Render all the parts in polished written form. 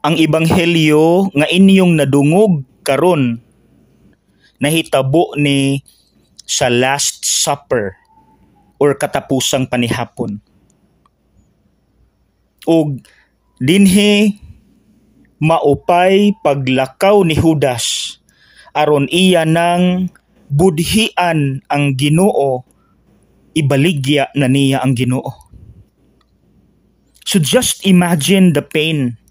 Ang ebanghelyo nga inyong nadungog karon, nahitabo ni sa Last Supper or katapusang panihapon. Ug dinhi maupay paglakaw ni Judas aron iya nang budhian ang Ginoo, ibaligya na niya ang Ginoo. So just imagine the pain.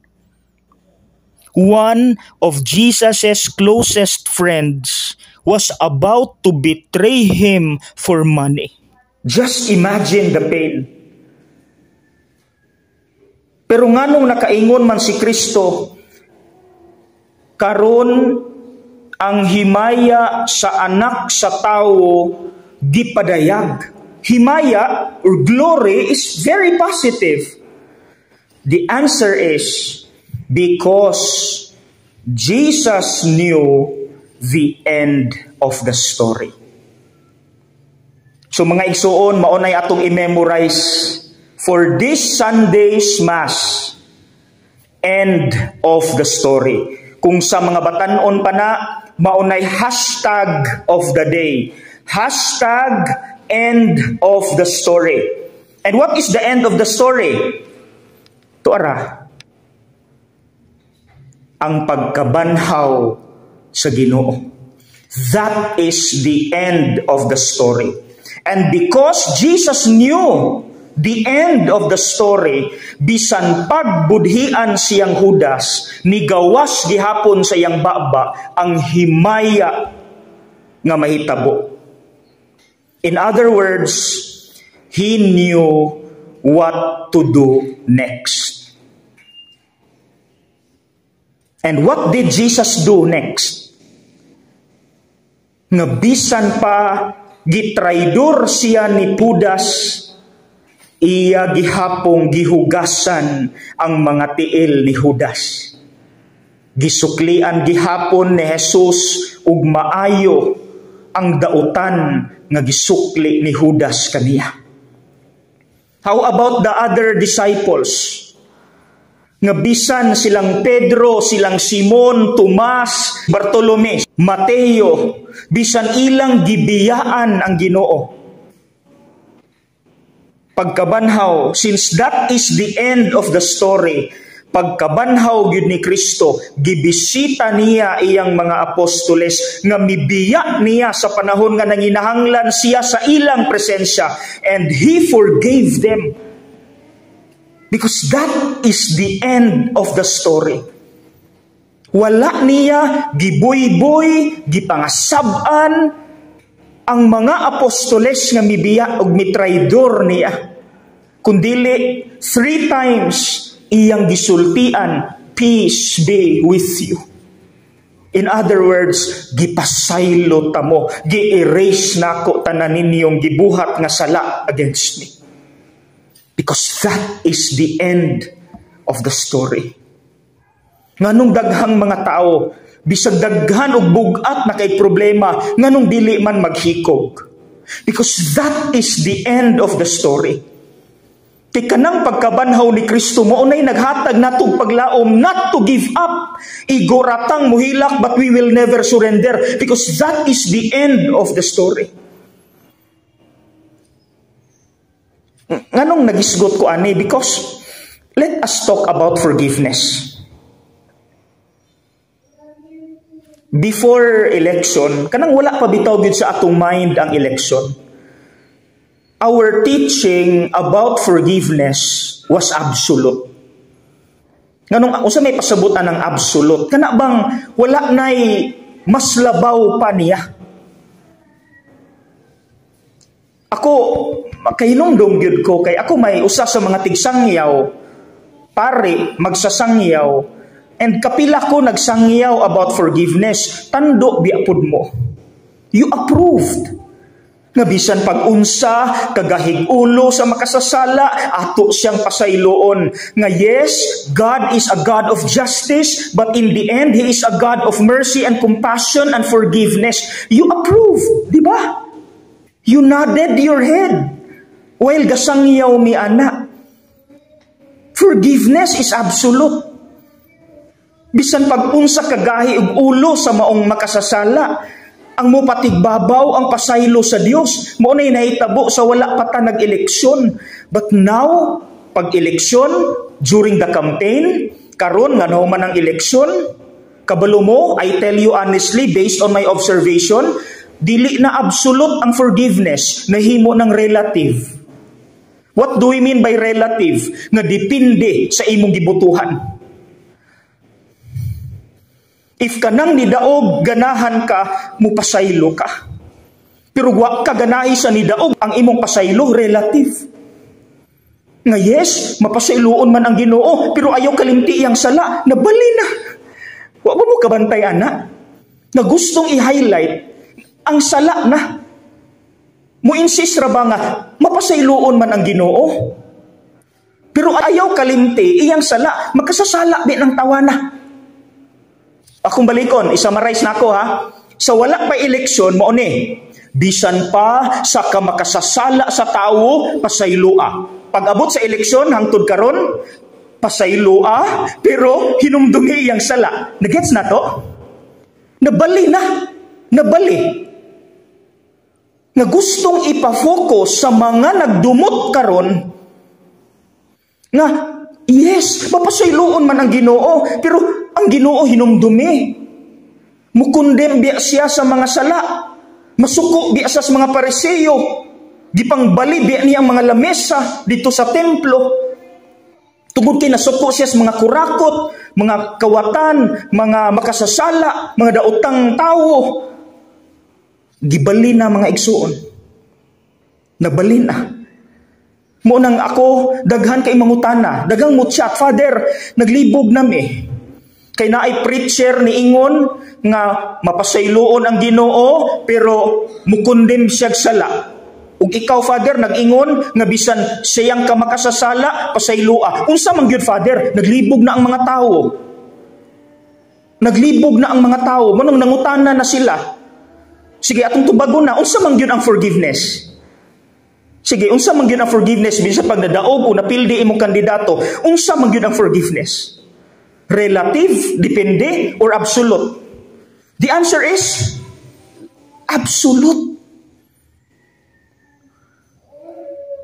One of Jesus's closest friends was about to betray him for money. Just imagine the pain. Pero nganong nakaingon man si Kristo, "Karon ang himaya sa Anak sa Tawo gipadayag"? Himaya or glory is very positive. The answer is because Jesus knew the end of the story. So mga igsuon, mao nay atong i-memorize for this Sunday's Mass: end of the story. Kung sa mga batanon pa na, mao nay hashtag of the day. #EndOfTheStory. And what is the end of the story? Tuara. Ang pagkabanhaw sa Ginoo. That is the end of the story. And because Jesus knew the end of the story, bisan pagbudhian siyang Judas, nigawas gihapon sa iyang baba ang himaya nga mahitabo. In other words, he knew what to do next. And what did Jesus do next? Nga bisan pa gitraidor siya ni Judas, iya gihapong gihugasan ang mga tiil ni Judas. Gisuklian gihapon ni Jesus ug maayo ang dautan nga gisukli ni Judas kaniya. How about the other disciples? Nga bisan silang Pedro, silang Simon, Tomas, Bartolome, Mateo, bisan ilang gibiyaan ang Ginoo. Pagkabanhaw, since that is the end of the story, pagkabanhaw gyud ni Kristo, gibisita niya iyang mga apostoles nga mibiya niya sa panahon nga nanginahanglan siya sa ilang presensya, and he forgave them. Because that is the end of the story. Wala niya gibuyboy, gipangasab-an ang mga apostoles nga mibiya og mitraidor niya. Kundili, three times iyang gisultian, "Peace be with you." In other words, gipasaylo ta mo, gi-erase nako tanan ninyong gibuhat nga sala against me. Because that is the end of the story. Nganong daghang mga tao, bisag daghan og bug-at na kay problema, nganong dili man maghikog? Because that is the end of the story. Kay kanang pagkabanhaw ni Kristo mao nay naghatag natog paglaom not to give up. Igo ra tang muhilak, but we will never surrender because that is the end of the story. Nganong nagisgot ko ani? Because let us talk about forgiveness. Before election, kanang wala pa bitaw gyud sa atong mind ang election, our teaching about forgiveness was absolute. Nganong usa may pasabutan ng absolute? Kana bang wala nay mas labaw pa niya? Ako, kahinumdum gyud ko kay ako may usa sa mga tigsangyaw, pare magsasangyaw, and kapila ko nagsangyaw about forgiveness, tando biya pud mo. You approved. Nga bisan pag-unsa, kagahig ulo sa makasasala, ato siyang pasayloon. Nga yes, God is a God of justice, but in the end, He is a God of mercy and compassion and forgiveness. You approve, di ba? You nodded your head while gasangyaw mi ana. Forgiveness is absolute. Bisan pag unsa kagahi og ulo sa maong makasasala, ang mopatigbabaw ang pasaylo sa Dios. Mao nay nahitabo sa wala pa ta nag-eleksyon. But now, pag eleksyon, during the campaign, karon nga nahuman ang eleksyon, kabalo mo, I tell you honestly, based on my observation, dili na absolute ang forgiveness, nahimo ng relative. What do we mean by relative? Nga depende sa imong gibutuhan. If kanang nidaog, ganahan ka, mupasaylo ka. Pero wa ka ganahi sa nidaog, ang imong pasaylo relative. Nga yes, mapasayloon man ang Ginoo, pero ayaw kalimti iyang sala, nabali na. Wa ba mo kabantay ana? Na gustong i-highlight ang sala na. Mo insist ra ba nga mapasayloon man ang Ginoo? Pero ayaw kalimti iyang sala, magkasasala di ng tawana. Akong balikon, i-summarize na ako ha. Sa wala pa eleksyon, mao ni, bisan pa sa kamakasasala sa tawo, pasayloa. Pag-abot sa eleksyon, hangtod karon, pasayloa, pero hinumdumi iyang sala. Nagets na to? Nabali na. Nabali. Nga gustong ipafocus sa mga nagdumot karon nga yes, mapasayloon man ang Ginoo, pero ang Ginoo hinumdumi. Mukondem biya siya sa mga sala. Masuko biya sa mga Pariseo. Gipangbali biya niya ang mga lamesa dito sa templo. Tungod kay nasuko siya sa mga kurakot, mga kawatan, mga makasasala, mga daotang tawo. Gibali na, mga igsuon. Nabali na. Mo nang ako, daghan kay mangutana, daghang mo chat, "Father, naglibog nami. Kay naay preacher ni ingon nga mapasayloon ang Ginoo pero mukondem siya sala. Ug ikaw, Father, nag-ingon nga bisan siyang ka makasasala, pasayloa. Unsa man gyud, Father?" Naglibog na ang mga tawo. Naglibog na ang mga tawo. Manong nangutana na sila. Sige, atong tubagon na, unsa man gyud ang forgiveness? Sige, unsa man gyud ang forgiveness bisan pag nadaog o napildi imong kandidato? Unsa man gyud ang forgiveness? Relative, depende, or absolute? The answer is absolute.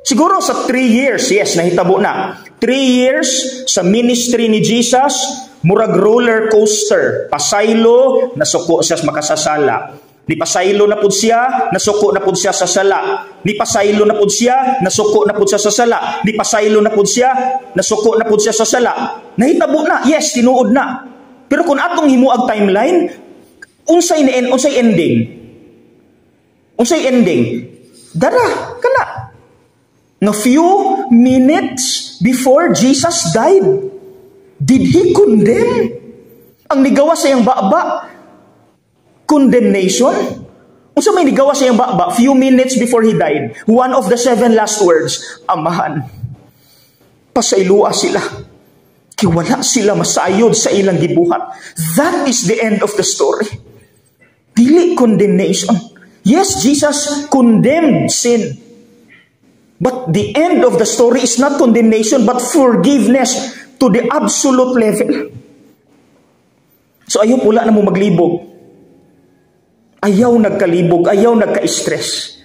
Siguro sa 3 years, yes, nahitabo na. 3 years sa ministry ni Jesus, murag roller coaster. Pasaylo, nasuko siya sa makasasala. Ni pasaylo na pud siya, nasuko na pud siya sa sala. Ni pasaylo na pud siya, nasuko na pud siya sa sala. Ni pasaylo na pud siya, nasuko na pud siya sa sala. Nahitabo na, yes, tinuod na. Pero kung atong himuag timeline, unsay ni unsay ending? Unsay ending? Dara, kana. Nga few minutes before Jesus died, did he condemn? Ang nigawa sa iyang baba, condemnation? Unsa may nigawa sa iyang baba few minutes before he died? One of the seven last words, "Amahan, pasaylua sila. Kay wala sila masayod sa ilang gibuhat." That is the end of the story. Dili condemnation. Yes, Jesus condemned sin. But the end of the story is not condemnation but forgiveness to the absolute level. So ayaw pula na mo maglibog. Ayaw nagkalibog, ayaw nagka-stress.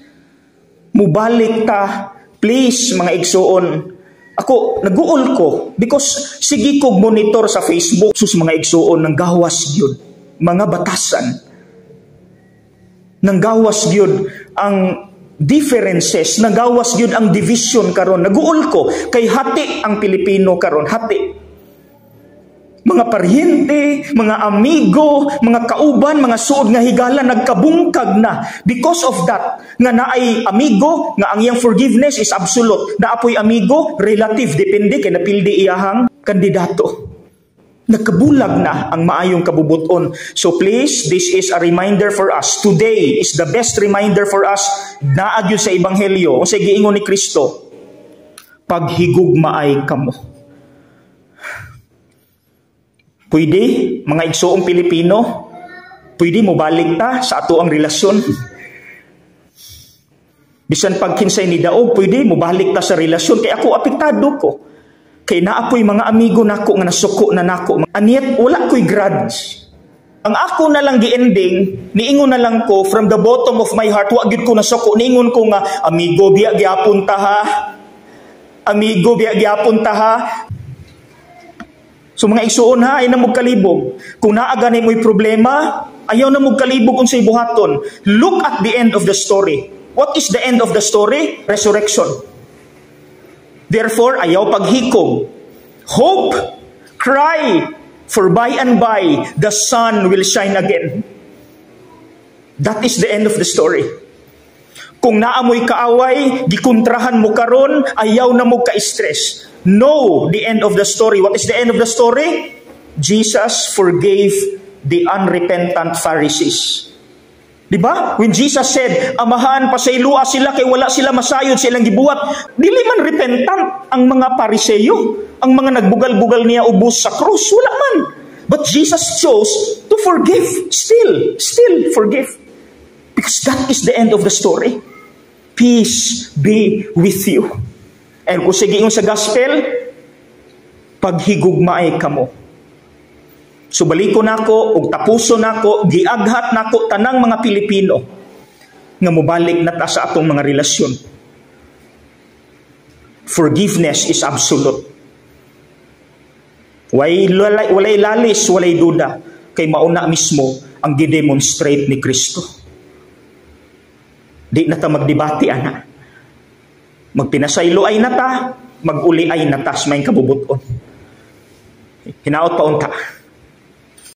Mubalik ta, please, mga igsuon. Ako, naguol ko because sige kog monitor sa Facebook, sus, mga igsuon, nang gawas gyud mga batasan. Nang gawas gyud ang differences, nagawas gyud ang division karon. Naguol ko kay hati ang Pilipino karon, hati. Mga paryente, mga amigo, mga kauban, mga suod nga higala nagkabungkag na because of that nga naay amigo nga ang iyang forgiveness is absolute. Naapoy amigo, relative, depende kay napildi iyahang kandidato. Nagkabulag na ang maayong kabubuton. So please, this is a reminder for us. Today is the best reminder for us. Naa gyud sa Ebanghelyo. Unsay giingon ni Kristo? "Paghigugmaay kamo." Pwede, mga igsoong Pilipino, pwede mo balik ta sa ato ang relasyon. Bisan pag kinsay ni daog, pwede mo balik ta sa relasyon. Kay ako, apektado ko. Kay naa po'y mga amigo nako nga nasuko na nako. And yet, wala ko'y grudge. Ang ako na lang gi-ending, niingon na lang ko from the bottom of my heart, wa gyud ko nasuko, niingon ko nga, "Amigo, biya gyapon ta ha. Amigo, biya gyapon ta ha." So mga igsuon ha, ayaw na mo kalibog. Kung naa gani mo'y problema, ayaw na mo kalibog unsay buhaton. Look at the end of the story. What is the end of the story? Resurrection. Therefore, ayaw paghikog. Hope, cry, for by and by, the sun will shine again. That is the end of the story. Kung naa mo'y kaaway, gikontrahan mo karon, ayaw na mo ka-stress. Know the end of the story. What is the end of the story? Jesus forgave the unrepentant Pharisees. Di ba? When Jesus said, "Amahan, pasaylua sila kay wala sila masayod sa ilang gibuhat," dili man repentant ang mga Pariseyo, ang mga nagbugal-bugal niya ubos sa krus, wala man. But Jesus chose to forgive, still, still forgive. Because that is the end of the story. Peace be with you. And kung sige sa gospel, paghigugmaay kamo. So baliko nako ug tapuso nako, giaghat nako tanang mga Pilipino nga mobalik na ta sa atong mga relasyon. Forgiveness is absolute. Walay lalis, walay duda kay mao na mismo ang gidemonstrate ni Kristo. Di na ta magdebate ana. Magpinasaylo ay na ta, mag-uli ay na ta sa may kabubuton. Hinaot pa unta.